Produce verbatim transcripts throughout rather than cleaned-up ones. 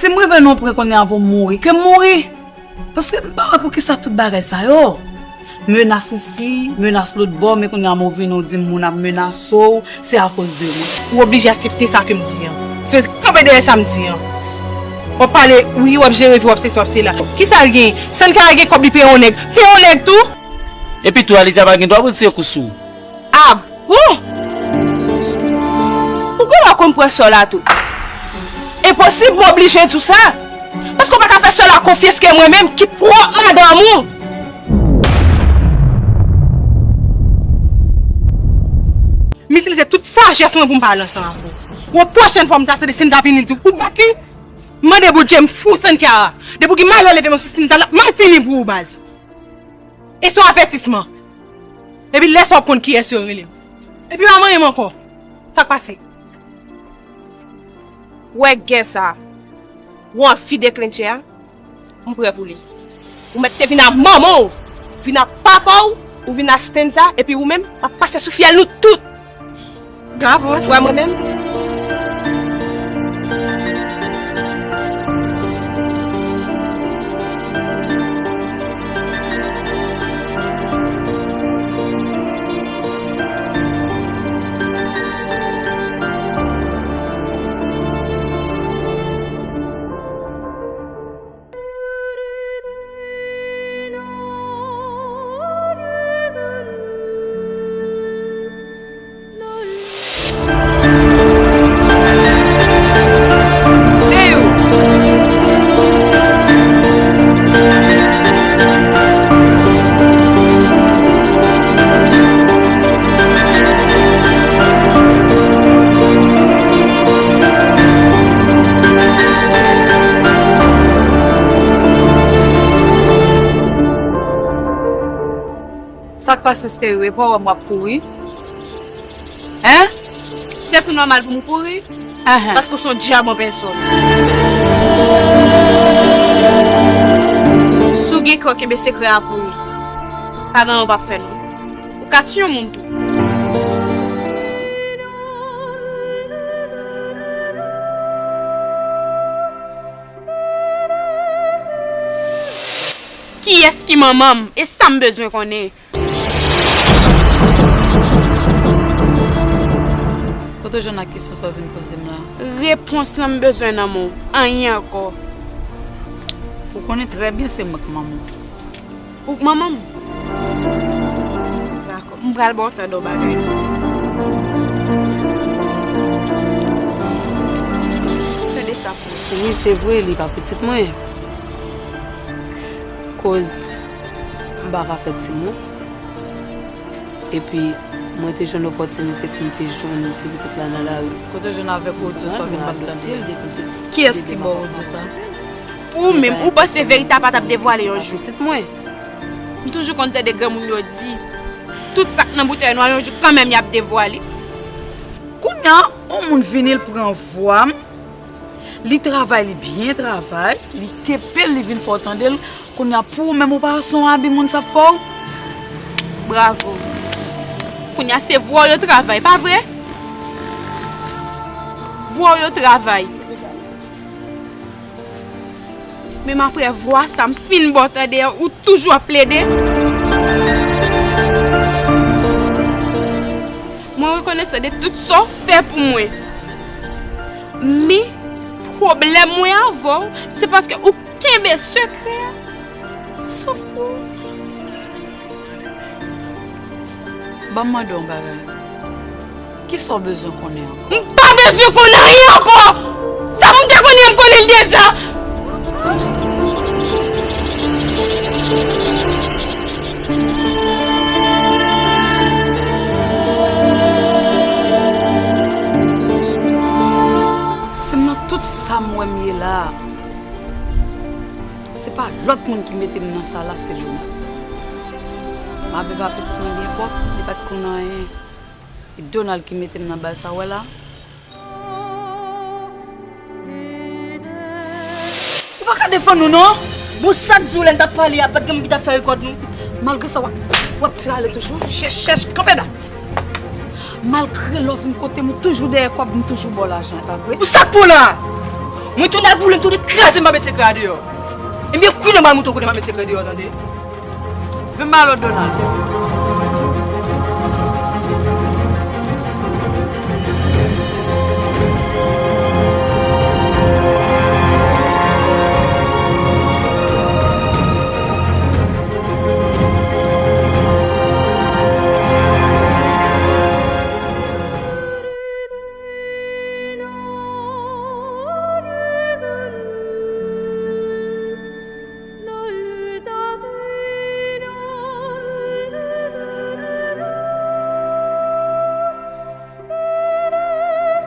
Si m rive nan yon pwen kounye a pou m mouri, ke m mouri. Paske m pa wè poukisa tout bagay sa yo. Menas isi, menas lòt bò, men kounye a m ou vini ou di m moun ap menase w, se akoz de mwen. Ou oblije aksepte sa ke m di an. Se kanpe dèyè sa m di an. W ap pale, wi, w ap jere vi, w ap sesi, w ap sela. Kisa l gen? Sankara gen kòb li peye yon nèg. Peye yon nèg tou? Epi tou, Alidja pa gen dwa pou l tire kou sou ou. Ah bon? Ou gen dwa konn pran sò la tou. Enposib, m oblije di w sa. Paske w pa ka fè sè w la konfyans ke mwen menm ki pwòp madanm ou. M itilize tout sajès mwen pou m pale ansanm avè w. Yon pwochèn fwa m ta tande Sinza vini di w bat li, mande Bondye m fou Sankara. Depi w gen malè leve men sou Sinza, l ap mal fini pou ou baz. E se yon avètisman. Epi lè sa w ap konn kiyès yo rele. Epi pa manyen m ankò. Sa k pase? Ou wè gè sa a? Ou anvi deklenche a? M prè pou li. Ou mèt te vin a manman w, vin a papa w, ou vin a Stanza, epi ou menm, m ap pase sou fyèl nou tout. Bravo. Ou wè mwen menm? Sa k pase, Stereo? Epa w wè m w ap kouri? Hein? Se tou nòmal pou m kouri? Ahan. Paske w se yon dyaman pèsòn. Si w gen kè w kenbe sekrè a pou ou, pa gen anyen w p ap fè non. Ou ka tiye yon moun tou. Kiyès ki manman m? E sa m bezwen konnen. Kote w jwenn ak kesyon sa w vin poze m la? Repons lan m bezwen nan men w. Anyen ankò. Ou konnen trè byen se mwen k manman w. Ou k manman m? Dakò. M pral ba w tande yon bagay. Tande sa pou ou. Wi, se vre, li pa pitit mwen. Koz m pa ka fè timoun. Epi, mwen te jwenn opòtinite pou m te jwenn ti pitit la nan lari. Kote w jwenn avèk odyo sa w vin ban m tande a? Kiyès ki ba w odyo sa? Pou ou menm, ou panse verite a pa t ap devwale yon jou? Pitit mwen. M toujou konn tande granmoun yo di, tout sa k nan boutèy nwa, yon jou kanmenm y ap devwale. Kounye a, yon moun vini, l pran vwa m, li travay, li byen travay, li tepe l, li vin fè w tande l. Kounye a, pou ou menm, ou pa wè se yon abi moun sa ap fè w? Bravo. Kounye a, se vwa w yo travay, pa vre? Vwa w yo travay. Menm apre vwa sa m fin ba w tande a, ou toujou ap plede. Mwen rekonesan de tout sa w fè pou mwen. Men, pwoblèm mwen avè w, se paske ou kenbe sekrè a sof pou ou. Ban m mande w yon bagay. Kisa w bezwen konnen ankò? M pa bezwen konn anyen ankò! Sa pou m te konnen, m konnen l deja! Si m nan tout sa m wè m ye la a, se pa lòt moun ki mete m nan sa la, se Donald. M ap viv ak pitit mwen byen pwòp, li pa t konn anyen. E Donald ki mete m nan bagay sa, w wè la. Ou pa ka defann nou non. Bon, sa k di w lè n t ap pale a, pa t gen moun ki t ap fè rekòt nou? Malgre sa, w ap, w ap tire ale toujou. Chèch, chèch, kanpe la. Malgre lè w vin kote m, ou toujou dèyè kòb, m toujou ba w lajan, e pa vre? Pou sa k pou w la? Mwen tounen ak boulem, tounen kraze, m pa met sekrè a deyò. Ebyen, kounye a m al montre w kote m ap met sekrè deyò, tande. Vin ba lòt Donald.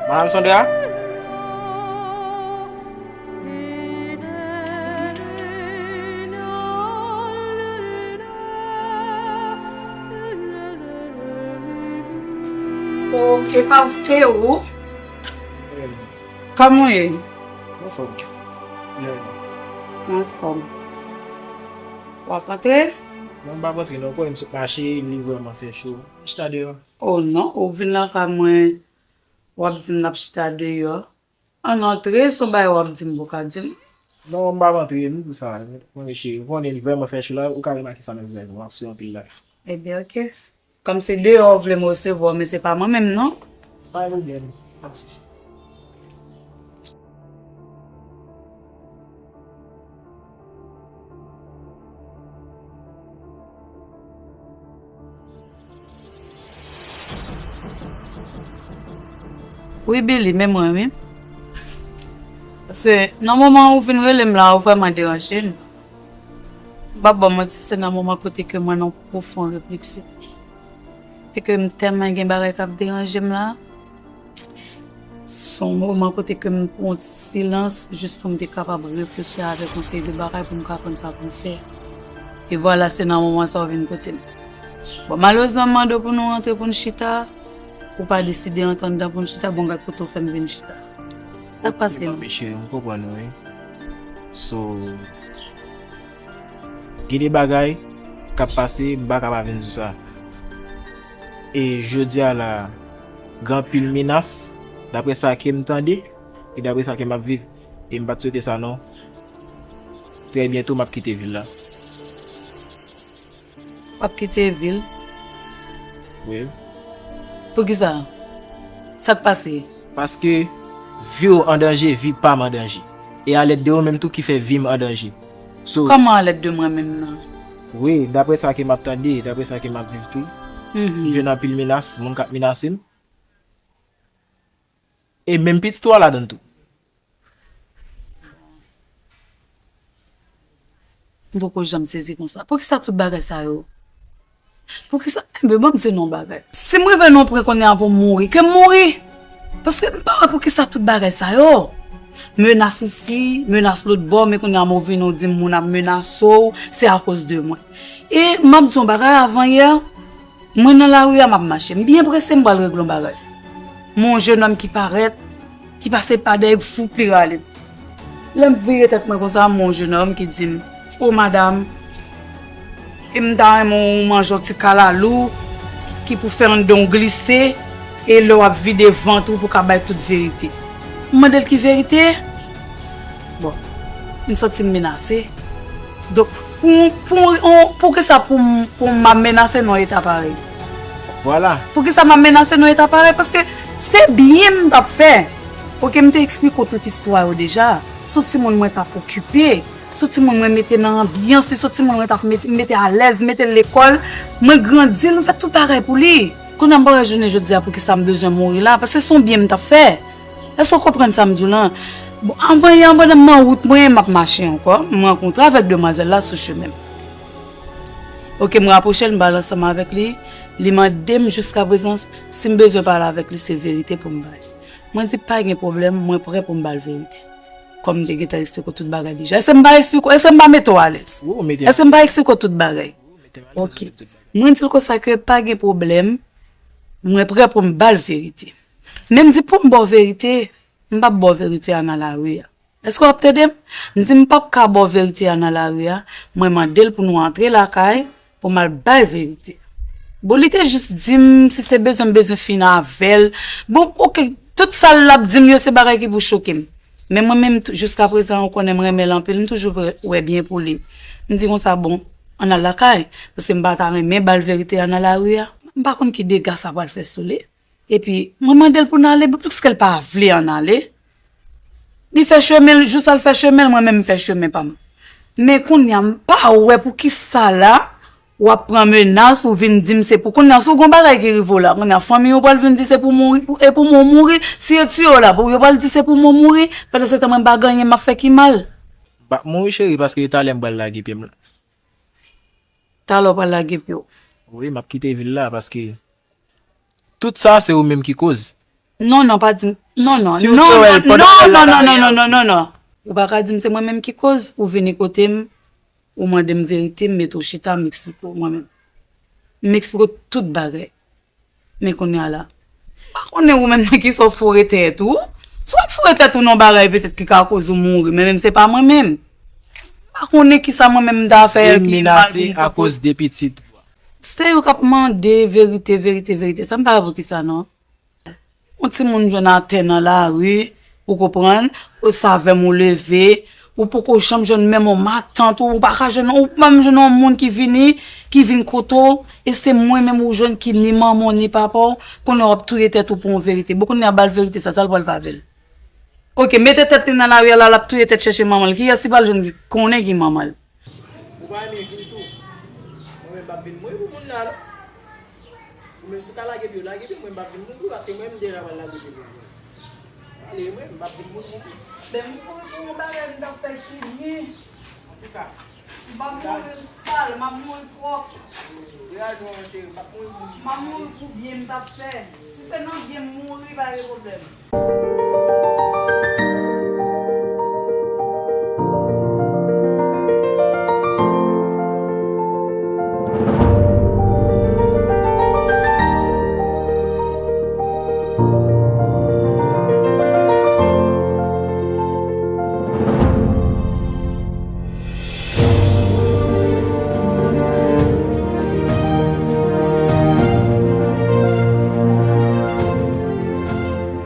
Madam Sandra? Ou te panse ou? Kòman w ye? Anfòm. Anfòm. W ap antre? Non, m p ap antre non, konnen m sot mache, li vrèman fè cho. Chita deyò. Oh non, ou vin lakay mwen, w ap di m n ap chita deyò. Ann antre, se yon bagay w ap di m, pou w ka di m. Non, m p ap antre, m di sa. Mwen, mesye, ou konnen li vrèman fè cho la, ou ka remake sa menm vrèman, m ap sou anpil la. Ebyen, oke. Kòm se deyò w vle m resevwa w, men se pa mwen menm, non. Pa gen pwoblèm, pa de sousi. Wi, Billy, men mwen, wi. Paske nan moman ou vin rele m la, ou vrèman deranje m. M p ap ba w manti, se nan moman kote ke mwen nan pwofon refleksyon. E ke m tèlman gen bagay k ap deranje m la. Se yon moman kote ke m pran yon ti silans, jis pou m te kapab reflechi avèk yon seri de bagay pou m ka konn sa pou m fè. E vwala, se nan moman sa w vin kote m. Bon, malerezman, m mande w pou nou rantre pou n chita, ou pa deside antre anndan pou n chita, bon, gad kote w fè m vin chita. Sa k pase menm? Cheri, m konprann ou, wi. So, gen de bagay k ap pase, m pa ka pa vin di w sa. E jodi a la, gen anpil menas, daprè sa ke m tande, e daprè sa ke m ap viv, e m pa t swete sa non. Trè byento, m ap kite vil la. W ap kite vil? Wi. Poukisa? Sa k pase? Paske vi w an danje, vi pa m an danje. E a lèd de ou menm tou ki fè vi m an danje. So, kòman a lèd de mwen menm nan? Wi, daprè sa ke m ap tande, daprè sa ke m ap viv tou, m jwenn anpil menas, moun k ap menase m. E menm pitit ou a ladan l tou. M poko janm sezi konsa. Poukisa tout bagay sa yo? Poukisa? Enben, ban m di nou yon bagay. Si m rive nan yon pwen kounye a pou m mouri, ke m mouri! Paske m pa wè poukisa tout bagay sa yo. Menas isi, menas lòt bò, men kounye a m ou vini ou di m moun ap menase w, se akoz de mwen. E m ap di yon bagay, avan yè, mwen nan lari a m ap mache. M byen prese, m pral regle yon bagay. M wè yon jennonm ki parèt, ki pase pa dèyè, fou pli rale m. Lè m vire tèt mwen konsa, m wè yon jennonm ki di m, "O madanm, e m ta renmen w manje yon ti kalalou ki pou fè anndan w glise, e lè w ap vide vant ou pou w ka bay tout verite." M mande l, "Ki verite?" Bon, m santi m menase. Donk, pou, pou, pou, poukisa pou m, pou m ap menase nan yon eta parèy? Vwala. Poukisa m ap menase nan yon eta parèy? Paske se byen m t ap fè. Oke, m te eksplike w tout istwa yo deja. Se yon timoun mwen t ap okipe. Se yon timoun mwen mete nan anbyans li. Se yon timoun mwen t ap mete, mete alèz, mete l lekòl. Mwen grandi l, m fè tout bagay pou li. Kounye a m pa wè jounen jodi a poukisa m bezwen mouri la. Paske se yon byen m t ap fè. Èske w konprann sa m di w lan? Bon, avan yè, pandan m nan wout mwen, m ap mache ankò, m rankontre avèk demwazèl la sou chemen m. Oke, m rapwoche l, m pale ansanm avèk li. Li mande m jiskaprezan si m bezwen pale avèk li, se verite pou m ba li. Mwen di, "Pa gen pwoblèm, mwen prè pou m ba l verite." Kòm m te gentan eksplike w tout bagay deja. Èske m pa eksplike w, èske m pa mete w alèz? Wi, ou mete m alèz. Èske m pa eksplike w tout bagay? Ou mete m alèz, ou di m tout bagay. Mwen di l konsa ke pa gen pwoblèm, mwen prè pou m ba l verite. Men m di pou m ba w verite, m p ap ba w verite a nan lari a. Èske w ap tande m? M di m p ap ka ba w verite a nan lari a, mwen mande l pou nou antre lakay, pou m al bay verite. Bon, li te jis di m si se bezwen m bezwen fin avè l. Bon, oke, tout sa l ap di m yo se bagay ki pou choke m. Men mwen menm, tou- jiska prezan, ou konnen m renmen l anpil, m toujou vle wè byen pou li. M di konsa, bon, ann al lakay, paske m pa ta renmen ba l verite a nan lari a. M pa konn ki dega sa pral fè sou li. Epi, mwen mande l pou n ale, piske l pa vle ann ale. Li fè chemen l, jis al fè chemen l, mwen menm m fè chemen pa m. Men kounye a, m pa wè pou ki sa la, w ap pran menas, ou vin di m se pou kounye a, si w gon bagay ki rive w la, kounye a, fanmi w pral vin di se pou mouri, pou- e pou mwen mouri, si yo tiye w la, pou yo pral di se pou mwen mouri, pandan se tan mwen pa gen anyen m ap fè ki mal. M p ap mouri, cheri, paske talè m pral lage pye m la. Talè w pral lage pye w. Wi, m ap kite vil la, paske tout sa, se ou menm ki koz. Non, non, pa di m. Non, non, Si w non, te wè l non, pandan non, l non, la non, non, non, non, non, non, non. Ou pa ka di m se mwen menm ki koz, ou vini kote m, ou mande m verite, m mete w chita, m eksplike w mwen menm. M eksplike w tout bagay. Men kounye a la, m pa konnen ou menm nan ki sa w foure tèt ou. Si w ap foure tèt ou nan bagay petèt ki ka koz ou mouri, men menm se pa mwen menm. M pa konnen ki sa mwen menm m ta fè ki mal vin pran koz. Menase akoz de pitit ou a. Se yo k ap mande verite, verite, verite. Sa m pa wè pou ki sa non. Yon timoun jwenn atè nan lari, ou konprann, ou savèm ou leve, ou poko janm jwenn menm yon matant, ou pa ka jwenn, ou pa menm jwenn yon moun ki vini, ki vin kote w, e se mwen menm ou jwenn ki ni manman w, ni papa w, kounye a w ap touye tèt ou pou yon verite. Bon, kounye a ba l verite sa, sa l pral fè avè l? Oke, mete tèt li nan lari a la, l ap touye tèt chèche manman l. Kiyès li pral jwenn ki konnen ki manman l? Ou pa renmen vini tou. Mwen menm m p ap vin mouri pou moun la non. Ou menm si w ka lage pye w, lage pye, mwen m p ap vin mouri paske mwen m deja pral lage pye m. Ale mwen, m p ap vin mouri pou moun. Men m mouri pou yon bagay m t ap fè ki byen. Antouka, m p ap mouri sal, m ap mouri pwòp. Degaje w cheri, m p ap mouri pou moun. M ap mouri pou byen m t ap fè. Si se nan byen m mouri, pa gen pwoblèm.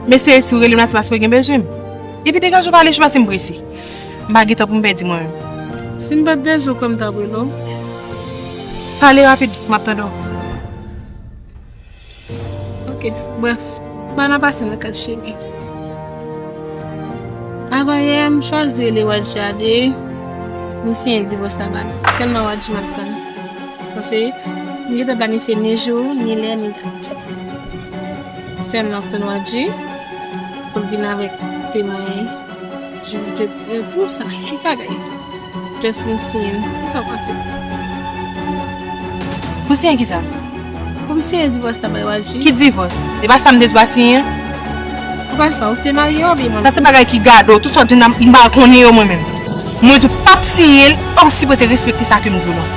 M espere si w rele m la, se paske w gen bezwen m. Epi degaje w pale, chwa se m prese. M pa gen tan pou m pèdi mwen menm. Si m pa t bezwen w, kwè m t ap rele w. Pale rapid, m ap tande w. Ok, brèf, bagay la pase nan kat cheri. Avan yè, m chwazi rele Wadji a de, m siyen divòs la ba li. Sèlman Wadji m ap tann. Paske m gentan planifye ni jou, ni lè, ni dat. Sèlman m ap tann Wadji pou l vin avèk temwen. Jis de, e, pou sa, tout bagay. Just m siyen. Kisa w panse? Pou siyen kisa? Pou m siyen divòs la bay Wadji. Ki divòs? E pa sa m te di w pa siyen an? Ou pa sa, ou te marye oubyen mwen? Sa se bagay ki gade w, tout sa w di m, m pa konnen yo mwen menm. Mwen tou p ap siyen l, ou sipoze respekte sa ke m di w la.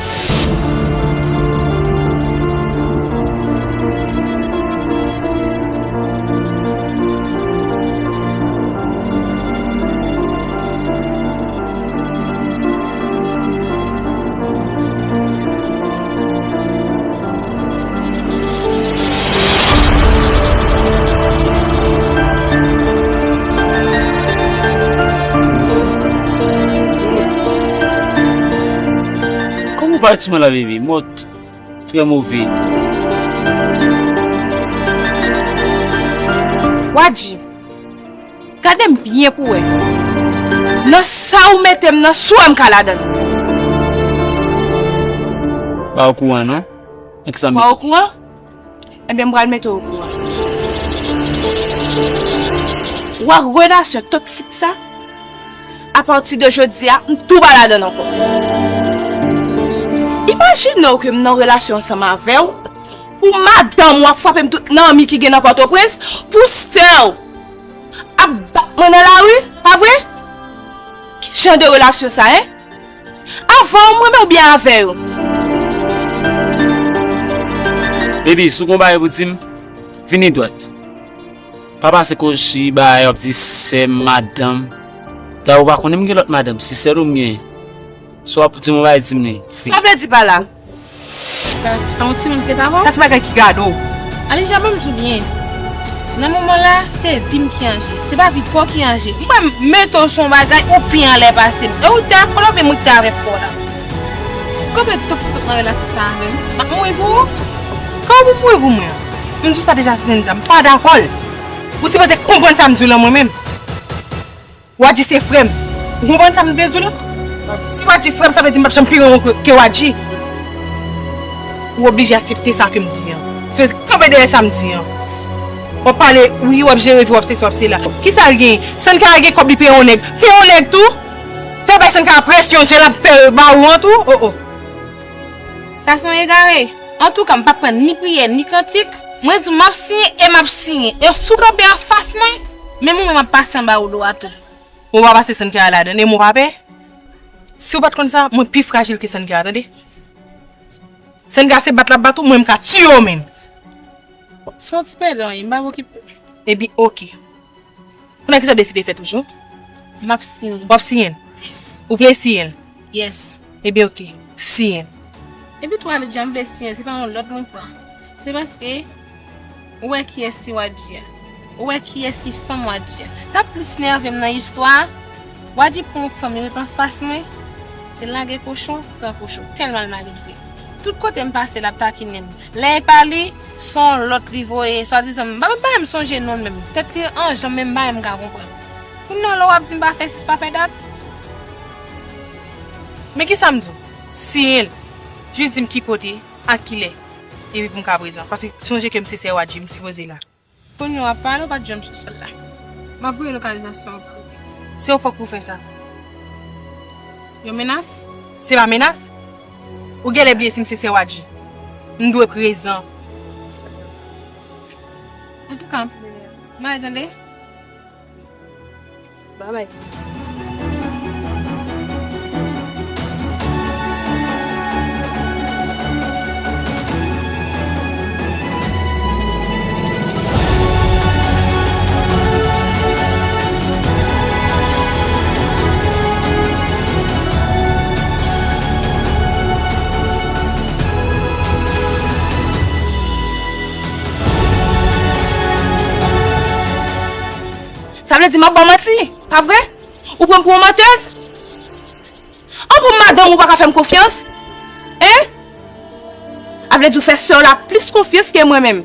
Kòman w pale sou mwen la, baby? Mòd trè move. Wadji, gade m byen pou w wè. Nan sa ou mete m nan, si w wè m ka ladann. Pa okouran non. Egzamine. Pa okouran? Ebyen, m pral mete w okouran. Ou wè relasyon toksik sa? Apati de jodi a, m tou pa ladann ankò. Imajine w ke m nan relasyon ansanm avè w, pou madanm w ap frape m tout nan mi ki gen nan Pòtoprens, pou sè w ap bat mwen nan lari, pa vre? Ki jan de relasyon sa, en? Avè w m renmen oubyen avè yo? Baby, si w gon bagay pou di m, vini dwat. Pa pase kochi, bagay w ap di sè m, madanm. Dayè, ou pa konnen m gen lòt madanm, se sèl ou m genyen. Si w ap di m yon bagay, di m li. Sa vle di pa la? Sa yon timoun ki te avè w? Sa se bagay ki gade w. Alija, ban m di w byen. Nan moman la, se vi m ki an je. Se pa vi pa w ki an je. M pral mete w sou yon bagay ou pi anlè pase m. E ou te avèk fò la oubyen mwen ki te avèk fò la? Kanpe tok tok nan relasyon sa avè m. M ap mouri pou ou? Kòman pou m mouri pou mwen? M di w sa deja, Zenza, m pa dakò l. Ou sipoze konprann sa m di w lan mwen menm. Wadji se frè m. Ou konprann sa m vle di w lan? Si Wadji frè m, sa vle di m p ap janm pi renmen w ke, ke Wadji. Ou oblije aksepte sa ke m di an. Se kanpe dèyè sa m di an. W ap pale, wi, w ap jere vi w, w ap sesi, w ap sela. Kisa l gen? Sankara gen kòb li peye yon nèg. Peye yon nèg tou? Fè bay Sankara presyon, jan l ap fè ba ou an tou? O, o. Sa se yon egare. Antouka, m p ap pran ni priyè, ni kantik. Mwen di w, m ap siyen e m ap siyen. E si w kanpe anfas mwen, menm ou menm ap pase anba rido a tou. Ou pa pase Sankara ladann, e mwen pa pè. Si w pa t konn sa, mwen pi frajil ke Sankara, tande. Sankara se bat l ap bat ou, mwen m ka tiye w menm. Se yon ti pèdan, wi, m pa okipe. Ebyen, oke. Kounye a kisa w deside fè toujou? M ap siyen. W ap siyen l? Yes. Ou vle siyen l? Yes. Ebyen, oke. Siyen l. Epi tou, Alidja, m vle siyen l, se pa yon lòt mwen pran. Se paske ou wè kiyès ki Wadji a. Ou wè kiyès ki fanm Wadji a. Sa plis nève m nan istwa a, Wadji pran yon fanm, li ret anfas mwen, se lage kochon, pran kochon. Tèlman l malelve. Tout kote m pase, l ap takinen m. Lè e pa li, se yon lòt li voye, swadizan m pa menm, pa menm sonje non l menm. Tèt li an janm, menm pa menm ka konprann. Kounye a, lè w ap di m pa fè sis, pa fè dat. Men kisa m di w? Siyen l. Jis di m ki kote, a kilè, epi pou m ka prezan. Paske sonje ke m se sè Wadji, m sipoze la. Kounye a w ap pale, ou pa t janm sou sòl la. M ap voye lokalizasyon an pou ou. Se yon fòk pou w fè sa. Yon menas? Se pa menas. Ou genlè bliye si m se sè Wadji. M dwe prezan. Antouka, m ale tande. Babay. Sa vle di m ap ba w manti, pa vre? Ou pran m pou yon mantèz? An pou madanm ou pa ka fè m konfyans? Hein? A vle di w fè sè w la plis konfyans ke mwen menm.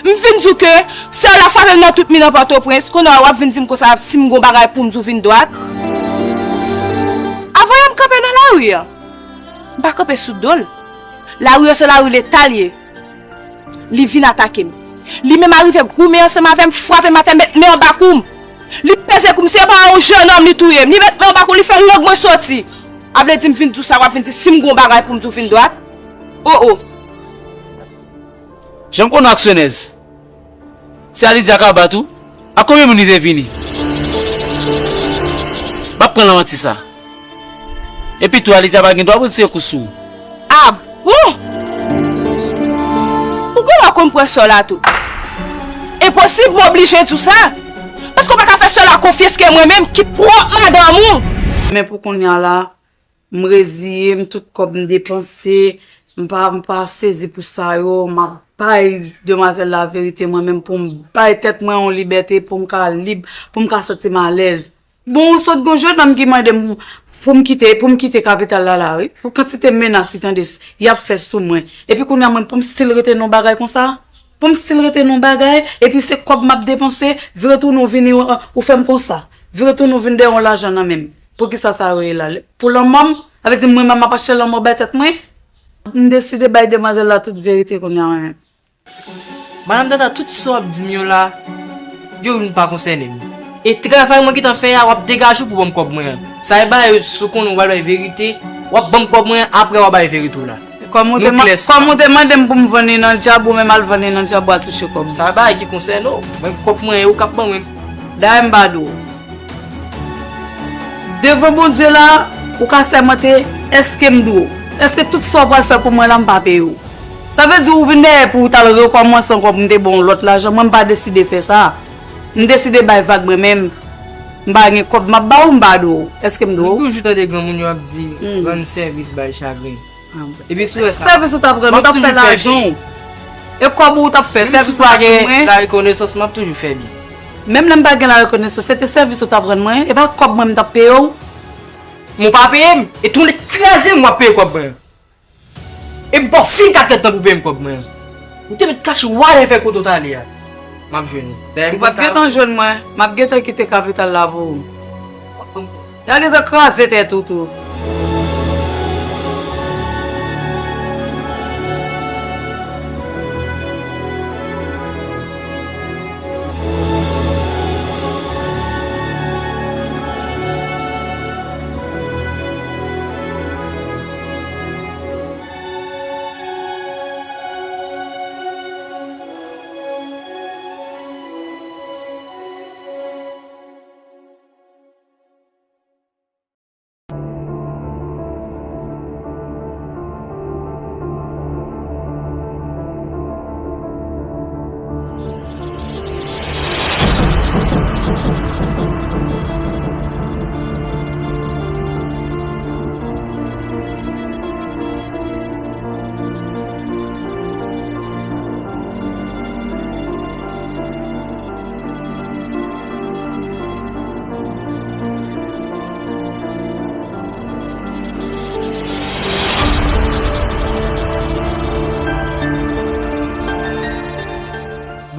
M vin di w ke sè w la frape m nan tout mi nan Pòtoprens, kounye a w ap vin di m konsa si m gon bagay pou m di w vin dwat. Avan yè m kanpe nan lari an. M pa kanpe sou do l. Lari an se lari Leta l ye. Li vin atake m. Li menm arive goumen ansanm avè m, frape m atè, met men anba kou m. Li peze kou m, se pa yon jennonm li touye m. Li met men anba kou m, li fè lang mwen soti. A vle di m vin di w sa, w ap vin di si m gon bagay pou m di w vin dwat? O, o. Jan m konnen w aksyonèz. Se Alidja k ap bat ou? Ak konbyen moun li te vini? M ap pran nan manti sa. Epi tou, Alidja pa gen dwa pou l tire kou sou ou. A bon? Ou gen dwa konn pran sè w la tou. Enposib, m oblije di w sa. Paske w pa ka fè sè w la konfyans ke mwen menm ki pwòp madanm ou. Men pou kounye a la, m reziye m, tout kòb m depanse, m pa, m pa sezi pou sa yo, m ap bay demwazèl la verite mwen menm pou m bay tèt mwen yon libète, pou m ka lib, pou m ka santi m alèz. Bon, ou sot gon jennonm ki mande m pou m kite, pou m kite kapital la la, wi. Pou kantite menas li tande s-, y ap fè sou mwen. Epi kounye a mwen, pou m still rete nan yon bagay konsa? Pou m still rete nan yon bagay? Epi se kòb m ap depanse, vire tounen w vini, ou, ou fè m konsa. Vire tounen w vin dèyè yon lajan nan men m. Poukisa sa yo ye la? Pou lanmò m? Sa vle di mwen menm m ap achte lanmò bay tèt mwen? M deside bay demwazèl la tout verite kounye a mwen menm. Madanm Tata, tout sa w ap di m yo la, yo youn pa konsène m. E travay mwen gentan fè a, w ap degaje w pou ban m kòb mwen an. Sa e bagay yo, si w konnen w pral bay verite, w ap ban m kòb mwen an, apre w a bay verite w la. Kòm ou te, nou klè sou sa. Kòm ou te mande m pou m vann li nan dyab, ou menm al vann li nan dyab, w a touche kòb ou. Sa e bagay ki konsène w. Mwen, kòb mwen, e ou k ap ban mwen. Dayè m pa dwe w. Devan Bondye la, ou ka sèmante, èske m dwe w? Èske tout sa w pral fè pou mwen la, m pa peye w? Sa vle di ou vin dèyè pou ou t al rekòmanse ankò pou m te ba w yon lòt lajan. Mwen, m pa deside fè sa. M deside bay vag mwen menm. M pa gen kòb m ap ba ou, m pa dwe w. Èske m dwe w? M toujou tande granmoun yo ap di, hmm, rann sèvis bay chagren. Ah, bon. Epi si w wè sa, sèvis ou t ap rann, ou t ap fè lajan w. E kòb ou t ap fè, sèvis ou t ap rann mwen. Menm si pa gen larekonesans, m ap toujou fè byen. Menm lè m pa gen larekonesans, se te sèvis ou t ap rann mwen, e pa kòb mwen m t ap peye w. Men w pa peye m, e tou lè kraze m w ap peye kòb mwen. E m pa fin kat lè tan pou peye m kòb mwen. M te met kache whatever kote w t ale a. M ap jwenn ou. Ou p ap gentan jwenn mwen, m ap gentan kite kapital la pou ou. W ap ban m kòb. Y a gentan kraze tèt ou tou.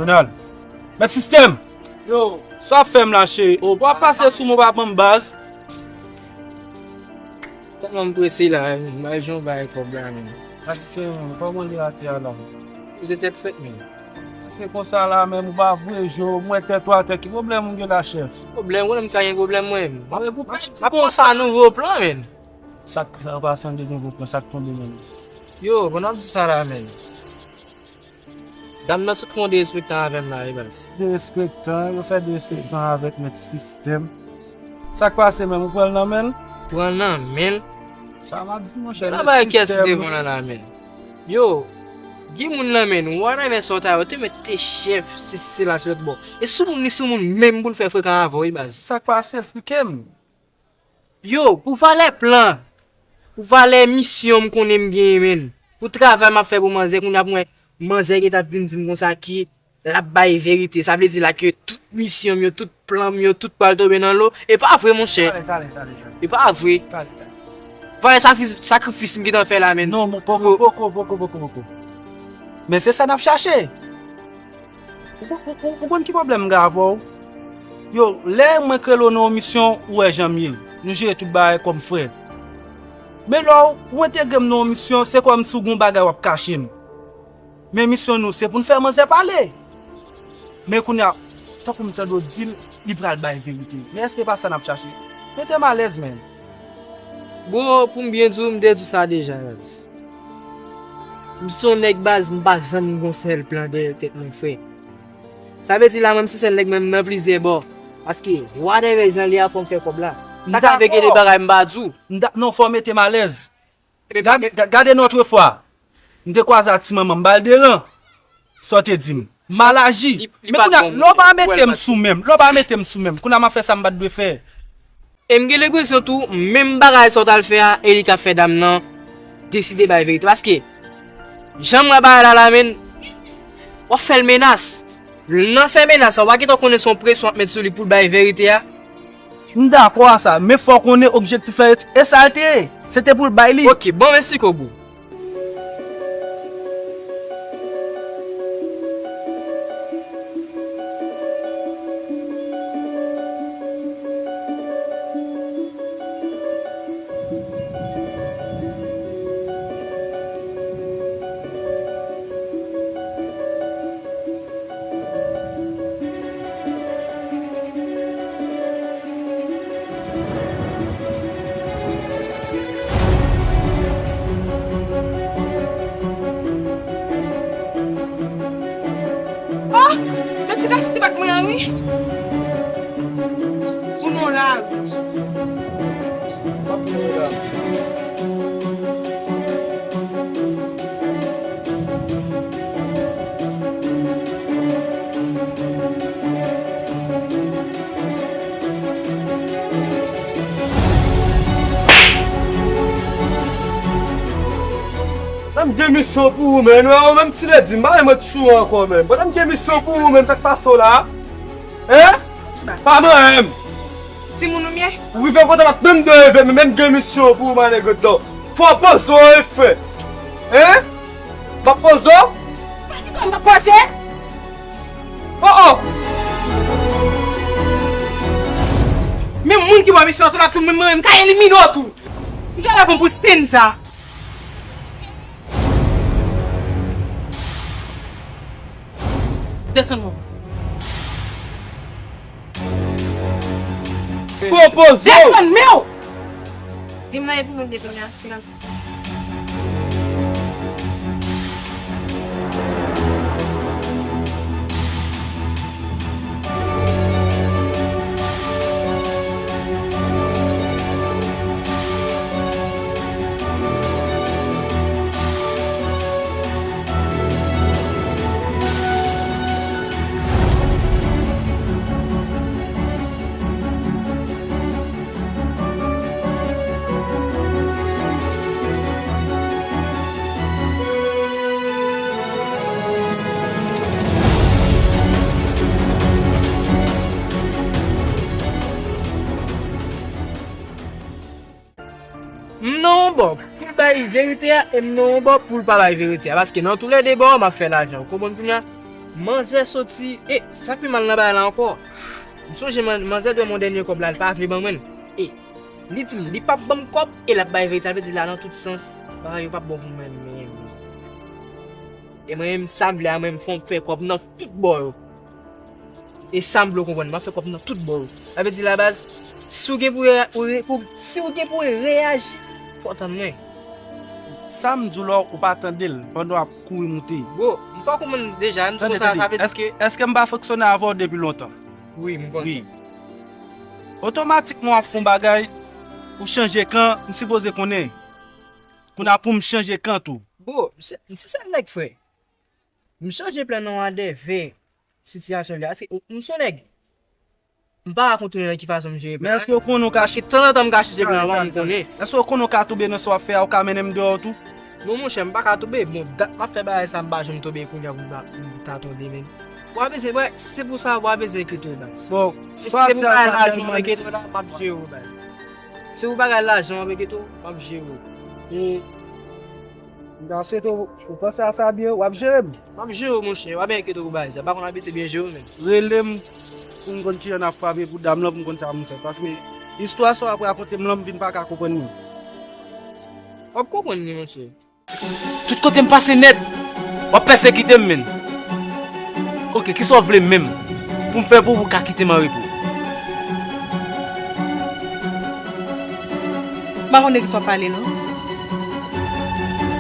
Donald, mèt sistèm! Yo, sa w ap fè m la, cheri? O, w ap pase sou mwen, w ap ban m baz. Tèlman m prese la, m al jwenn yon bagay kòb la, men. Paske, kòman li rate a la? Poze tèt frèt, men. Se konsa la menm, ou pa vre, Jo, m wè tèt ou atè, ki pwoblèm ou gen la, chèf? Pwoblèm, ou menm ka gen pwoblèm, mwen. M ap, m ap, m ap panse a nouvo plan, men. Sa k, an pasan de nouvo plan, sa k tonbe menm? Yo, bon, n ap di sa la, men. Dam nan sot fè yon derespektan avè m la, wi, baz. Derespektan, yo fè derespektan avèk mèt sistèm. Sa k pase menm, ou pran l nan men l? Pran l nan men l. Sa m ap di, monchè, mèt sistèm. Travay kiyès ki te pran l nan men l? Yo, gen moun nan men l, whatever sa w ta yo, te mèt te chèf, sesi sela, se lòt bò. E soumoun li soumoun menm pou l fè frekan avè w, wi, baz. Sa k pase, eksplike m. Yo, pou valè plan, pou valè misyon m konnen m genyen, menn. Pou travay m ap fè pou manzè, kounye a pou mwen, manzè gentan ap vin di m konsa ke l ap bay verite. Sa vle di la ke tout misyon m yo, tout plan m yo, tout pral tonbe nan lo. E pa vre, monchè. Talè, talè, talè, talè. E pa vre. Talè, talè. Valè sakrifis, sakrifis m gentan fè la, menn. Non, poko, poko, poko, poko, poko. Men se sa n ap chache. Ou, ou, ou, ou konn ki pwoblèm m gen avè w? Yo, lè mwen k rele w nan yon misyon, ou wè jan m ye. Nou jere tout bagay kòm frè. Men lè w, ou entegre m nan yon misyon, se kòmsi w gen yon bagay w ap kache m. Men misyon nou, se pou n fè manzè pale. Men kounye a, tankou m tande w di l, li pral bay verite. Men èske pa sa n ap chache? Mete m alèz, menn. Bro, pou m byen di w, m te di w sa deja, baz. M se yon nèg baz, m pa janm gen yon sèl plan dèyè tèt mwen, frè. Sa vle di la, mwen, m se sèl nèg mwen, m nan plizyè bò. Paske, whatever jan li a, fò m fè kòb la. Sa ka vle gen de bagay m pa di w. M dakò. M da-, non, fò w mete m alèz. Gade, ga-, gade nan otrefwa. M te kwaze ak ti manman m, m ba l de ran. Sa w te di m. M mal aji. Men kounye a, lè w pa mete m sou men m, lè w pa mete m sou men m, kounye a m ap fè sa m pa t dwe fè. E m gen lenpresyon tou, menm bagay sa w t al fè a, e li k ap fè dam nan deside bay verite. Paske, jan m wè bagay la la, menn, w ap fè l menas. Nan fè menas sa, w pa gentan konnen se yon presyon w ap met sou li pou l bay verite a. M dakò a sa, men fò w konnen objektif la e, e sa l te ye. Se te pou l bay li. Oke, bon, men sikobo. M gen misyon pou ou, menn. Ou menm ti ledi, m pa renmen sou ankò, menn. Pandan m gen misyon pou ou, menn, sa k pase w la? Hein? Pa manyen m. Timoun ou m ye? Ou rive kote m ak menm de eve, men menm gen misyon pou ou, manèg dan. Fò poze w, enfen. Hein? M ap poze w? Pa di kòm m ap poze? Oh, oh! Menm moun ki ba w misyon an tou, l ap tou, menm mwen, m ka elimine w tou. Li ka la pou Stenza. Desann men w. Pwopoze w. Desann men w. Vin nan epi nou de kounye a, silans. M nan yon bò pou l bay verite a, e m nan yon bò pou l pa bay verite a. Paske nan toulède bò, m ap fè lajan. Ou konprann kounye a? Manzè soti, e sa k pi mal nan bagay la ankò. M sonje man-, manzè dwe m yon dènye kòb la, l pa vle ban mwen l. E li di m, li p ap ban m kòb, e l ap bay verite a. Sa vle di la nan tout sans, bagay yo p ap bon pou mwen menm. E mwen menm, sa m vle a, mwen menm, fò m fè kòb nan tout bò yo. E sa m vle w konprann, m ap fè kòb nan tout bò yo. Sa vle di la baz, si w gen pou re-, pou re-, pou, si w gen pou reyaji, fò w tann mwen. Sa m di w la, ou pa tande l pandan w ap kouri moute. Bro, m fè w konprann deja, m di konsa, sa vle di. Èske, èske m pa fonksyone avè w depi lontan? Wi, m konn sa. Otomatikman w ap fè yon bagay, ou chanje kan, m sipoze konnen. Kounye a pou m chanje kan tou. Bro, m se, m se sèl nèg, frè. M chanje plan nan an de ve sitiyasyon li a. Paske m se yon nèg. M pa ka kontwole nan ki fason m jere plan. Men èske w konnen w ka. Paske tanzantan m ka chanje plan avan, m konnen. Èske w konnen w ka tonbe nan sa w ap fè a, ou ka mennen m deyò tou? Non, monchè, m pa ka tonbe. Bon, dat m ap fè bagay sa, m pa janm tonbe, kounye a pou m ta, pou m ta tonbe, men. W a bezwen, wè, si se pou sa, w a bezwen enkyete w, baz. Bon, si se pou bagay lajan, enkyete w la, m ap jere w, baz. Si se pou bagay lajan, m ap enkyete w, m ap jere w. E M ta swete w, ou panse a sa byen, w ap jere m. M ap jere w, monchè, w ap byen enkyete w pou bagay sa. M pa konn abitye byen jere w, men. Rele m pou m konn kijan n ap frape pou dam lan, pou m konn sa pou m fè. Paske istwa sa w ap rakonte m lan, m vin pa ka konprann li. W ap konprann li, monchè. Tout kote m pase nèt, w ap pèsekite m, menn. Oke, kisa w vle menm pou m fè pou ou, pou w ka kite m an repo? M pa konn de kisa w ap pale, non.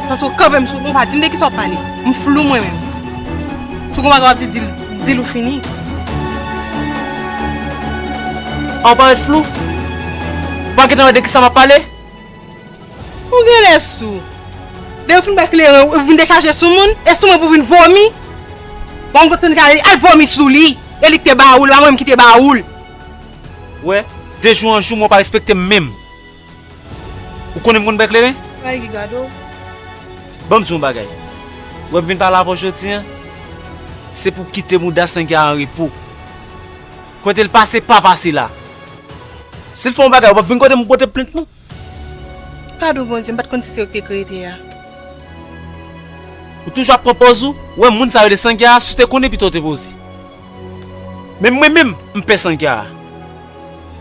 Paske w kanpe m sou, non, pa di m de kisa w ap pale. M flou mwen menm. Si w gen bagay w ap di, di l, di l ou fini. A, w parèt flou? Ou pa gentan wè de kisa m ap pale? Ou genlè sou. Depi w fin bay kleren, ou vin dechaje sou moun, e sou mwen pou w vin vomi. Bon, m kontan kare, al vomi sou li. E li ki te ba ou l, pa mwen menm ki te ba ou l. Wè, de jou an jou, mwen w pa respekte m menm. Ou konnen m konn bay kleren? Ay, ki gade w. Ban m di w yon bagay. Wè, m vin pale avè w jodi a, se pou w kite mouda Sengya an repo. Kote l pase, pa pase la. Si l fè yon bagay, ou p ap vin kote m pote plent, non. Padon, Bondye, m pa t konn si se ou ki te kreye tè a. Ou toujou ap pran pòz ou, ou wè moun sa yo rele Sangya a, si w te konnen pito w te poze. Men mwen menm, m pè Sangya a.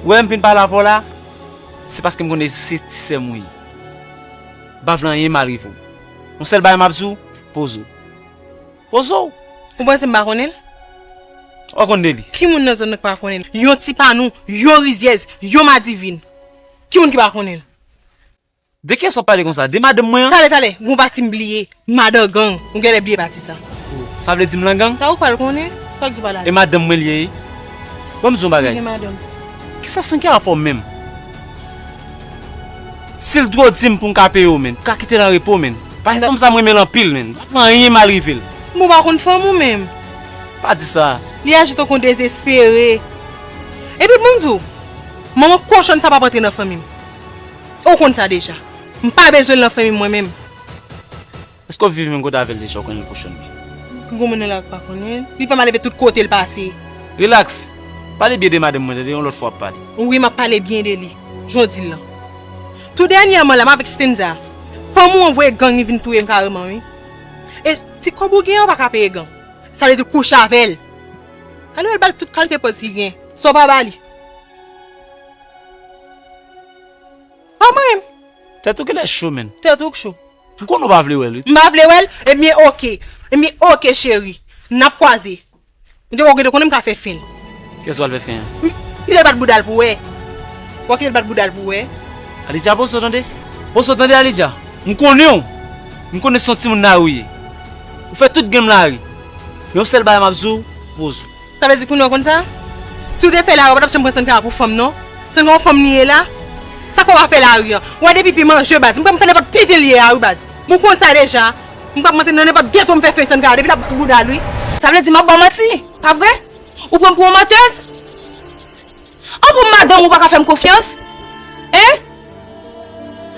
Ou wè m vin pale avè w la, se paske m konnen se ti sè m ou ye. M pa vle anyen mal rive w. Yon sèl bagay m ap di w, poze w. Poze w. Ou panse m pa konnen l? Ou konn de li. Ki moun nan zòn nan ki pa konnen l? Yon ti pa nou, yon rizyèz, yon madivin. Ki moun ki pa konnen l? De kiyès w ap pale konsa? De madanm mwen an? Tale, tale, gon pati m bliye. Madan gang. Ou genlè bliye pati sa. Sa vle di m lan gang? Sa ou pral konnen? Sa w di w pral ale? E madanm mwen li ye? Ban m di w yon bagay. Li gen madanm. Kisa Sangya a fè w menm? Si l dwe di m pou m ka peye w, menn, pou ka kite l an repo, menn. Paske fanm sa m renmen l anpil, menn. M pa fè anyen mal rive l. Bon, ou pa konn fanm ou menm. Pa di sa. Li aji tankou yon dezespere. Epi pou m di w, manman kochòn sa p ap antre nan fanmi m. Ou konn sa deja. M pa bezwen l nan fanmi m mwen menm. Èske w viv menm kote avè l deja, ou konnen l pou chanm li? Gon moun nan la k pa konnen l. Li fè m al leve tout kote l pase. Rilaks. Pale byen de madanm mwen, tande, yon lòt fwa w ap pale. Wi, m ap pale byen de li. Jan w di l lan. Tou dènyèman la, m avèk Stenza. Fanm ou an voye gang li vin touye m kareman, wi. E ti kòb ou gen an, ou pa ka peye gang. Sa vle di kouche avè l. Alò, l ba l tout kalite pòz ki gen. Sa w pa ba li. Pa mwen menm. Tèt ou genlè cho, menn. Tèt ou k cho. M konnen w pa vle wè l, wi. M pa vle wè l? Ebyen, oke. Ebyen, oke, cheri. N ap kwaze. M te wè w gentan konnen m ka fè fen. Kiyès w al fè fen an? M, kite l bat bouda l pou wè. W a kite l bat bouda l pou wè. Alidja, poze w tande. Poze w tande, Alidja. M konnen w. M konnen se yon timoun lari w ye. Ou fè tout gen m lari. Men yon sèl bagay m ap di w, poze w. Sa vle di kounye a w konn sa? Si w te fè lari, w pa t ap janm pran Sandra pou fanm, non. Sandra yon fanm li ye la. Sa k fè w pa fè lari an? W a depi pi manje, baz. M kwè m konn nenpòt tenten li ye a, wi, baz. M konn sa deja. M p ap rantre nan nenpòt geto m fè fen Sandra depi l ap bat bouda l, wi. Sa vle di m ap ba w manti, pa vre? Ou pran m pou yon mantèz? An pou madanm ou pa ka fè m konfyans? Hein?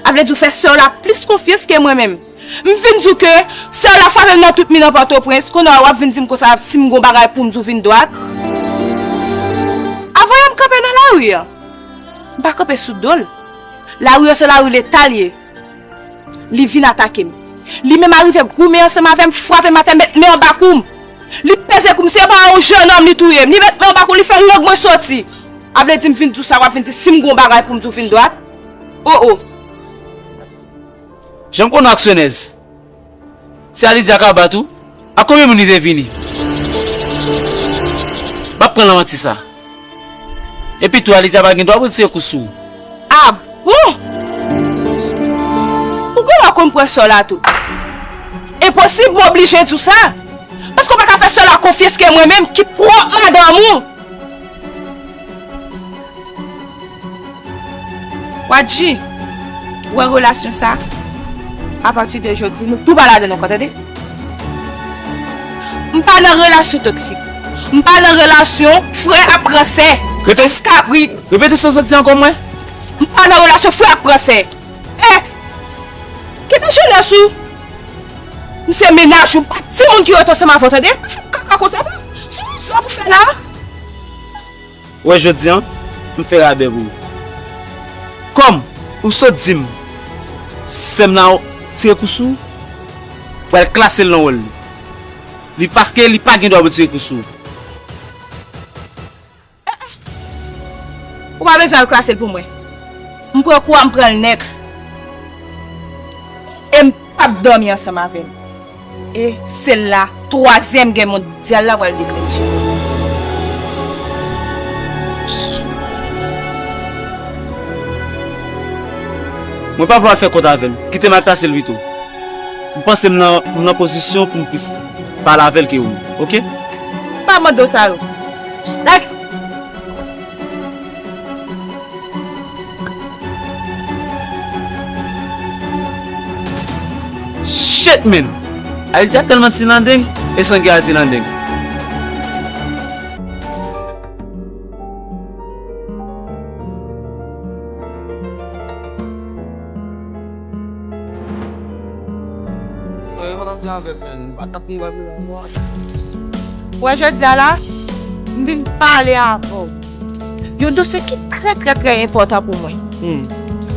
A vle di w fè sè w la plis konfyans ke mwen menm. M vin di w ke sè w la frape m nan tout mi nan Pòtoprens, kounye a w ap vin di m konsa si m gon bagay pou m di w vin dwat. Avan yè m kanpe nan lari a. M pa kanpe sou do l. Lari a se lari Leta l ye. Li vin atake m. Li menm arive goumen ansanm avè m, frape m atè, met men anba kou m. Li peze kou m, se pa yon jennonm li touye m. Li met men anba kou m, li fè lang mwen soti. A vle di m vin di w sa, w ap vin di si m gon bagay pou m di w vin dwat. O, o. Jan m konnen w aksyonèz. Si Alidja ka bat ou, ak konbyen moun li te vini? M ap pran nan manti sa. Epi tou, Alidja pa gen dwa pou l tire kou sou ou. A bon? Ou gen dwa konn pran sò la tou. Enposib, m oblije di w sa. Paske w pa ka fè sè w la konfyans ke mwen menm ki pwòp madanm ou. Wadji, ou wè relasyon sa, apati de jodi, nou tou pa ladan l ankò, tande? M pa nan relasyon toksik. M pa nan relasyon frè ap pran sè. Repete. Fis kabrit. Repete sa w sot di ankò, mwen. M pa nan relasyon frè ap pran sè. Eh! Kite jenès ou. M se mennaj ou, m pa timoun ki rete ansanm avè w, tande? Pa fè m kaka konsa, non. Se yon swa pou fè la. Ou wè jodi a, m fè rabè pou ou. Kòm ou sot di m, sè m nan tire kou sou ou, m pral klase l nan wòl li. Li paske li pa gen dwa pou tire kou sou ou. Ou pa bezwen al klase l pou mwen. M pran kou a, m pran l nèt. E m p ap dòmi ansanm avè l. E se la twazyèm gè mondyal la pral deklanche. Mwen pa vle w al fè kont avè l. Kite m al klase l pito. M panse m nan, m nan pozisyon pou m plis pale avè l ke ou, oke? M pa mande w sa yo. Like. Shit, man! Alidja tèlman ti landeng, e Sandra ti landeng. Wè, jodi a la, m vin pale avè w. Yon dosye ki trè, trè, trè enpòtan pou mwen. Hmm.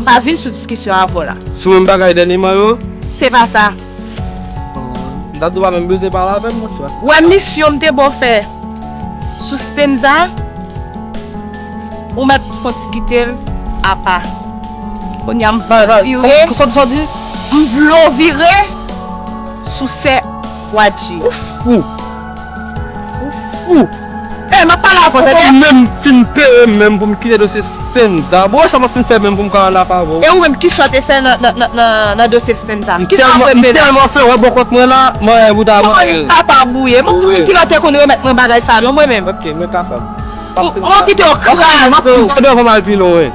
M pa vin sou diskisyon avè w la. Sou menm bagay dènyèman yo? Se pa sa. M ta di w pa menm bezwen pale avè m, monchè. Wè misyon m te ba w fè sou Stenza, ou mèt fon ti kite l apa. Kounye a m vle w vire. Kòman, kòman, kòman sa w di? M vle w vire sou sè Wadji. Ou fou. Ou fou. Eh, m ap pale avè w, tande. Ou menm fin peye m menm pou m kite dosye Stenza. Bon, sa m ap fin fè menm pou m ka ann ap avè w. E ou menm, kisa w te fè nan, nan, nan, nan, nan dosye Stenza? Kisa w ap regle la? M tèlman fè wè bò kont mwen la, mwen bouda mwen. Mwen kapab ou ye. Mwen ki lè w te konn remèt mwen bagay sa non, mwen menm. Ok, mwen kapab. Mwen kite w kraze w. M ap fin pale devan m al pi lwen.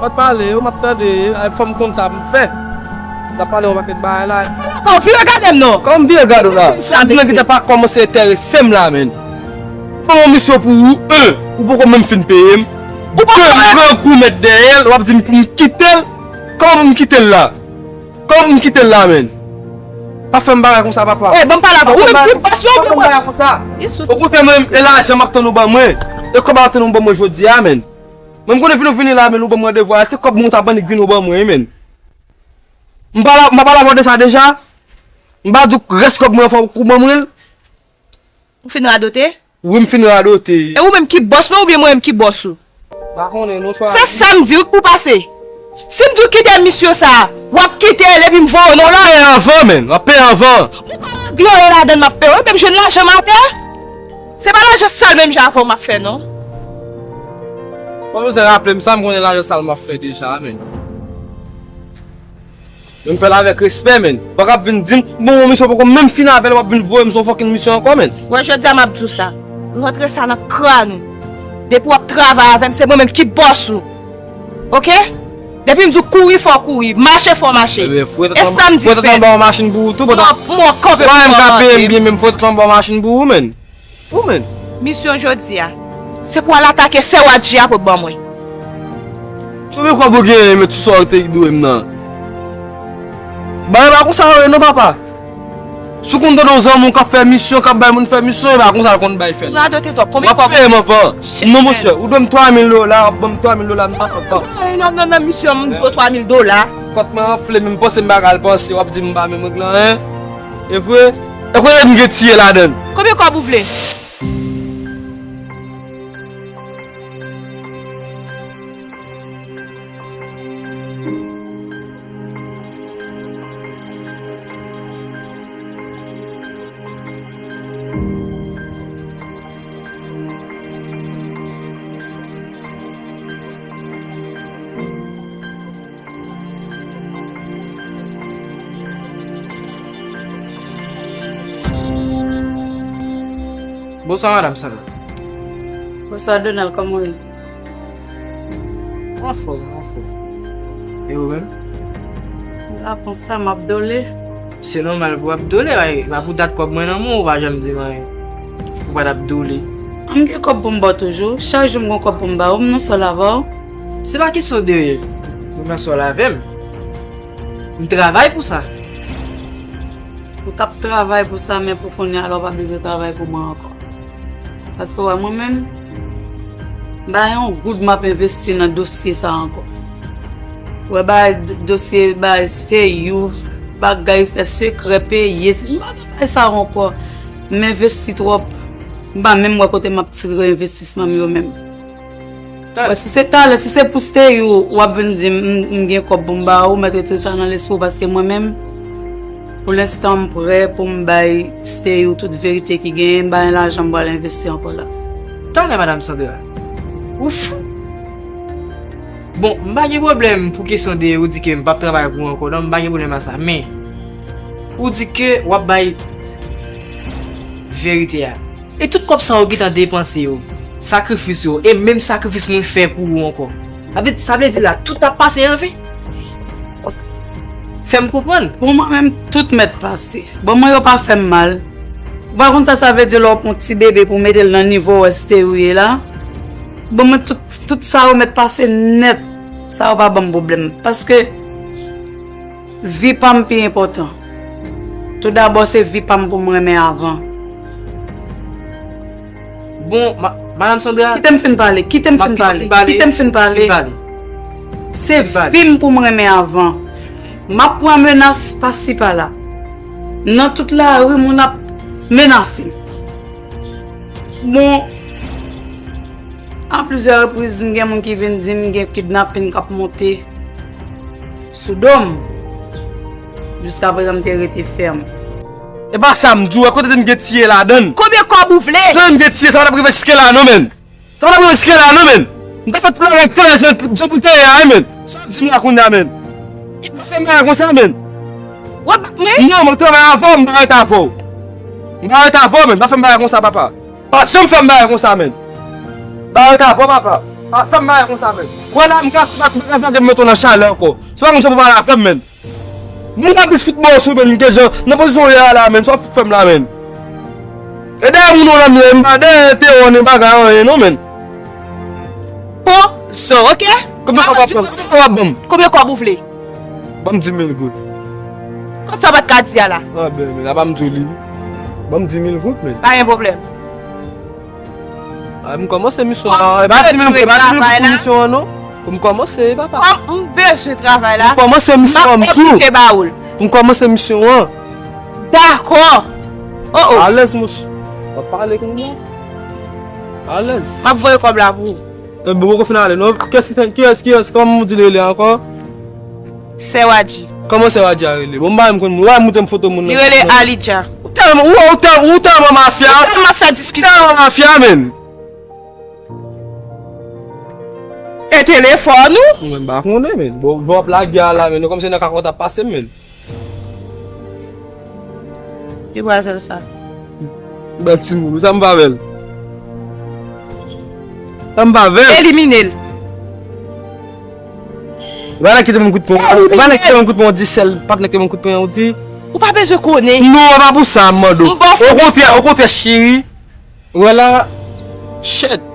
Mwen pale, yo, m ap tande, fò m konn sa pou m fè. N ap pale yon pakèt bagay la. Bon, vire gade m non. Kòman m vire gade w la? Sa di nèg ki te pa kòmanse enterese m la, menn. Ban yon misyon pou ou, en, ou poko menm fin peye m. Ou pa de, pran kou mèt dèyè l, w ap di m pou m kite l. Kòman pou m kite l la? Kòman pou m kite l la, menn? Pa fè m bagay konsa, papa. Eh, ban m pale avè w. Ou menm ki bòs la, ou byen mwen. Okontrè, mwen menm, e lajan m ap tann ou ban mwen. E kòb w ap tann ou ban mwen jodi a, menn. Mwen, m konnen vin ou vini la, menn, ou ban mwen randevou a. Se kòb mwen ou t ap annik vin ou ban mwen, wi, menn. M pa la, m pa pale avè w de sa deja? M pa di w rès kòb mwen an fò ou ban mwen l? Ou fin radote? Wi, m fin radote. E ou menm ki bòs mwen oubyen mwen menm ki bòs ou? Pa konnen non, swa. Se sa m di w pou pase. Si m di w kite misyon sa a, w ap kite l epi m voye w nan. W ap peye anvan, menn. W ap peye anvan. Ou pa regle anyen ladan l, m ap peye w. Ou menm jwenn lajan m atè. Se pa lajan sal menm jan avè w m ap fè non. Pa bezwen raple m sa, m konnen lajan sal m ap fè deja, menn. Men m fè l avèk respè, menn. Ou pa ka ap vin di m, bon, yon misyon poko menm fin avè l, w ap vin voye m sou yon fucking misyon ankò, menn. Wè, jodi a m ap di w sa. Rantre sa nan kràn ou. Depi w ap travay avè m, se mwen menm ki bòs ou. Oke? Depi m di w kouri, fò w kouri. Mache, fò w mache. Ebyen, fouye tèt anba, fouye tèt anba yon machin pou ou tou, pandan. Mwen, mwen kanpe pou mwen. Ou pa menm ka peye m byen, men m fouye tèt anba yon machin pou ou, menn. Fou, menn. Misyon jodi a, se pou w al atake sè Wadji a pou ban mwen. Konbyen kòb ou genyen, men tout sa w te dwe m nan? Bagay pa konsa yo ye non, papa. Si w konn tande yon zanmi w k ap fè misyon, k ap bay moun fè misyon, e pa konsa l konn bay fè l. Ou radote twòp. Konbyen kòb? W ap peye m anvan. Non, monchè, ou dwe m twa mil dola, w ap ban m twa mil dola, m pa fè sa. Non, non, non, non, misyon, m dwe w twa mil dola. Kòt mwen anfle, men m panse m pa ka al panse, w ap di m pa menm regle anyen. E vre? E kote m gen tiye ladan l? Konbyen kòb ou vle? Bonswa, madanm Sandra. Bonswa, Donald, kòman w ye? Anfòm, anfòm. E ou menm? M la konsa, m ap dole. Se nòmal pou w ap dole, bay, pa pou dat kòb mwen nan men w, ou pa janm di m anyen. Ou pa t ap dole. M gen kòb pou m ba w toujou. Chak jou m gen kòb pou m ba w, m nan sòl avè w. Se pa kesyon de m nan sòl avè m. M travay pou sa. Ou t ap travay pou sa, men pou kounye a la, ou pa bezwen travay pou mwen ankò. Paske w wè mwen menm, m pa gen yon goud m ap envesti nan dosye sa ankò. Ou wè bagay d-, dosye bagay Steyou, bagay fè sekrè peye, m pa nan bagay sa yo ankò. M envesti twòp, m pa menm wè kote m ap tire envestisman m yo menm. Wè, si se talè, si se pou Steyou, w ap vin di m, m, m gen kòb pou m ba ou, mèt retire sa nan lespri w, paske mwen menm, pou lenstan, m prè pou m bay Steyou tout verite ki genyen, m pa gen lajan m pral envesti ankò la. Talè, madanm Sandra, ou fou? Bon, m pa gen pwoblèm pou kesyon de ou di ke m p ap travay pou ou ankò, non, m pa gen pwoblèm a sa, men ou di ke w ap bay verite a. E tout kòb sa yo gentan depanse yo, sakrifis yo, e menm sakrifis mwen fè pou ou ankò. Sa vle, sa vle di la, tout ap pase an ven? Fè m konprann. Pou mwen menm, tout mèt pase. Bon, mwen yo pa fè m mal. Ou pa konn sa sa vle di lè w pran yon ti bebe pou w mete l nan nivo w wè Steyou ye la? Bon, mwen tout, tout sa yo mèt pase nèt. Sa yo pa ban m pwoblèm. Paske vi pa m pi enpòtan. Toudabò, se vi pa m pou m renmen avan. Bon, ma-, madanm Sandra. Kite m fin pale, kite m fin pale, kite m fin pale. Se vi m pou m renmen avan. M ap pran menas pasi pala. Nan tout lari, moun ap menase m. Bon, a plizyè repriz, m gen moun ki vin di m gen kidnapin k ap monte sou do m. Jiskaprezan, m te rete fèm. E pa sa m di w, kote m gen tiye ladan l? Konbyen kòb ou vle? Si m gen tiye, sa pa t ap rive jiske la non, menn. Sa pa t ap rive jiske la non, menn. M ta fè tout bagay klè jan, jan pou l te ye a, wi, menn. Sa w ap di m la kounye a, menn? E pa fè m bagay konsa, menn. W ap bat mwen? Non, m ap travay avè w, m pa rete avè w. M pa rete avè w, menn. Pa fè m bagay konsa, papa. Pa janm fè m bagay konsa, menn. Pa rete avè w, papa. Pa fè m bagay konsa, menn. Wè la, m ka, m ka, m ka fè m met w nan chalè ankò. Se pa konn jan pou pale avè m, menn. Moun ka plis fout bò sou, menn, m te jan nan pozisyon w ye a la, menn. Sa w ap fout fè m la, menn. E dèyè moun ou la m ye, m pa dèyè Tewo ni bagay anyen non, menn. Bon, so, oke. Konbyen kòb w ap ban m? Konbyen kòb ou vle? Ban m dis mil goud. Sa w pa t ka di a la. Ah, ben, men la pa m di w li. Ban m di mil goud, men. Pa gen pwoblèm. Ah, m kòmanse misyon an. E pa di mil, e pa di mil goud pou misyon an, non. Pou m kòmanse, papa. Kòm m bezwen travay la. M kòmanse misyon an, m di w. M ap oblije ba ou l. M kòmanse misyon an. Dakò. Oh, oh. Alèz, mouch. W ap pale kounye a. Alèz. M ap voye kòb la pou ou. E bon, poko fin ale, non. Kiyès ki fè, kiyès, kiyès, kòman w di l rele ankò? Sè Wadji. Kòman Sè Wadji a rele? Bon, m pa menm konn moun. Ou pa montre m foto moun nan. Li rele Alidja. Ou tèlman, ou, ou tèl-, ou tèlman mafya. Ou tèlman fè diskisyon. Tèlman mafya, menn. E telefòn ou? Mwen, m pa konnen, menn. Bon, jan w ap lage a la, menn. Kòmsi nan kaka w t ap pase, menn. Demwazèl sa. Bèl timoun, sa m pa avè l. Sa m pa avè l. Elimine l. Ou pa nèg ki te ban m kout pwen. Ou pa nèg ki te ban m kout pwen, ou di sèl. Pap nèg ki te ban m kout pwen, ou di. Ou pa bezwen konnen. Non, e pa pou sa, m mande w. M ba w. Okontrè, okontrè, cheri. Wè la, shit.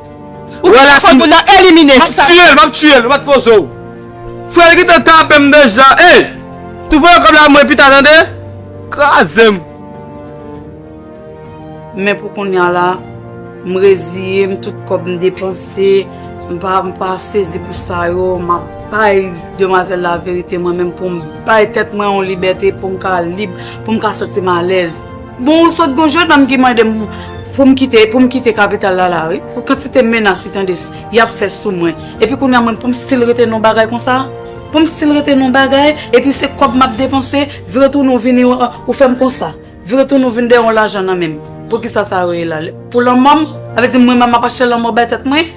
Ou wè la, si moun nan elimine, m ap tiye l, m ap tiye l, ou pa t poze w. Frè, li gentan tape m deja. Ey! Tou voye kòb la mwen pita, tande? Kraze m. Men pou kounye a la, m reziye m, tout kòb m depanse, m pa, m pa sezi pou sa yo, m ap bay demwazèl la verite, mwen menm pou m bay tèt mwen yon libète, pou m ka lib, pou m ka santi m alèz. Bon, sot gon jennonm ki mande m pou m kite, pou m kite kapital la la, wi. Pou kantite menas li tande s-, y ap fè sou mwen. Epi kounye a mwen, pou m still rete nan bagay konsa? Pou m still rete nan bagay, epi se kòb m ap depanse, vire tounen ou vini, ou, ou fè m konsa. Vire tounen ou vin dèyè yon lajan nan men m. Poukisa sa yo ye la? Pou lanmò m? Sa vle di mwen menm m ap achte lanmò bay tèt mwen?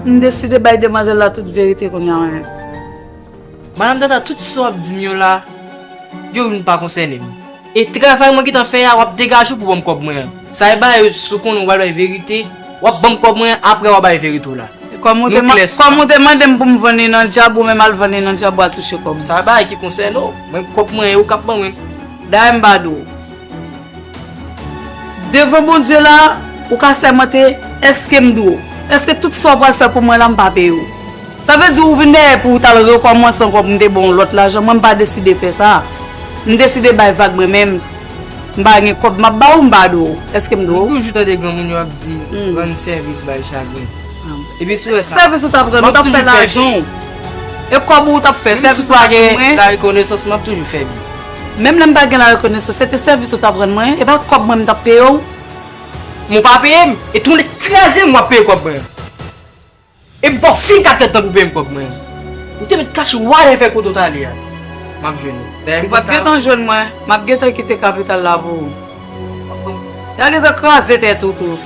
M deside bay demwazèl la tout verite kounye a, mwen. Madanm Tata, tout sa w ap di m yo la, yo youn pa konsène m. E travay mwen gentan fè a, w ap degaje w pou ban m kòb mwen an. Sa e bagay yo, si w konnen w pral bay verite, w ap ban m kòb mwen an, apre w a bay verite w la. Kòm ou te, nou klè sou sa. Kòm ou te mande m pou m vann li nan dyab, ou menm al vann li nan dyab, w al touche kòb ou. Sa e bagay ki konsène w. Mwen, kòb mwen, e ou k ap ban mwen. Dayè m pa di w. Devan Bondye la, ou ka sèmante, èske m di w, èske tout sa w pral fè pou mwen la, m pa peye w? Sa vle di ou vin dèyè pou w t al rekòmanse ankò pou m te ba w lòt lajan, mwen m pa deside fè sa. M deside bay vag mwen menm. M pa gen kòb m ap ba w, m pa di w. Èske m di w? M toujou tande granmoun yo ap di, hmm, rann sèvis bay chagren. Epi si w wè sa, sèvis ou t ap rann, ou t ap fè lajan w. E kòb ou t ap fè, sèvis ou t ap rann mwen. Menm si m pa gen larekonesans, m ap toujou fè byen. Menm lè m pa gen larekonesans, se te sèvis ou t ap rann mwen, e pa kòb mwen m t ap peye w. Men w pa peye m, e tounen kraze m, w ap peye kòb mwen. E m pa w fin kat lèt tan pou peye m kòb mwen. M te met kach wale fè kote w t ale a. M ap jwenn ou. Ou p ap gentan jwenn mwen, m ap gentan kite kapital la pou ou. Y a gentan kraze tèt ou tou.